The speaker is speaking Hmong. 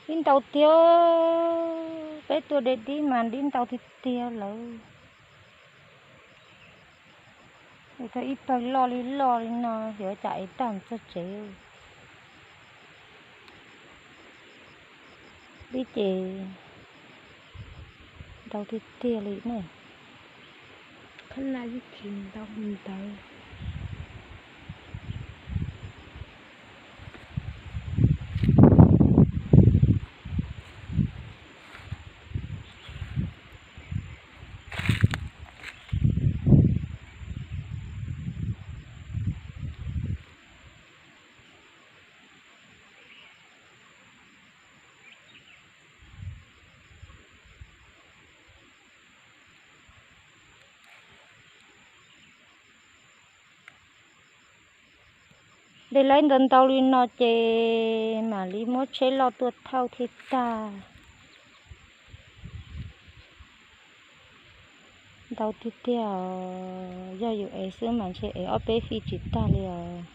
Dib ntau tiag, peb tua de dib mas dib ntau tiag tiag lawm. Ua tau ib pawg loj li loj li no xyov cas ev tag txog tsev. Dib ces ntau tiag tiag li ne. Khab laj ib khi ntau ntawd. De laib ntau ntau li no ces mam li muab tsheb loj tuaj thauj thiaj tag. Ntau tiag tiag os, yog yus ev xwb mas ntshe ev ob peb fij tsis tag li os.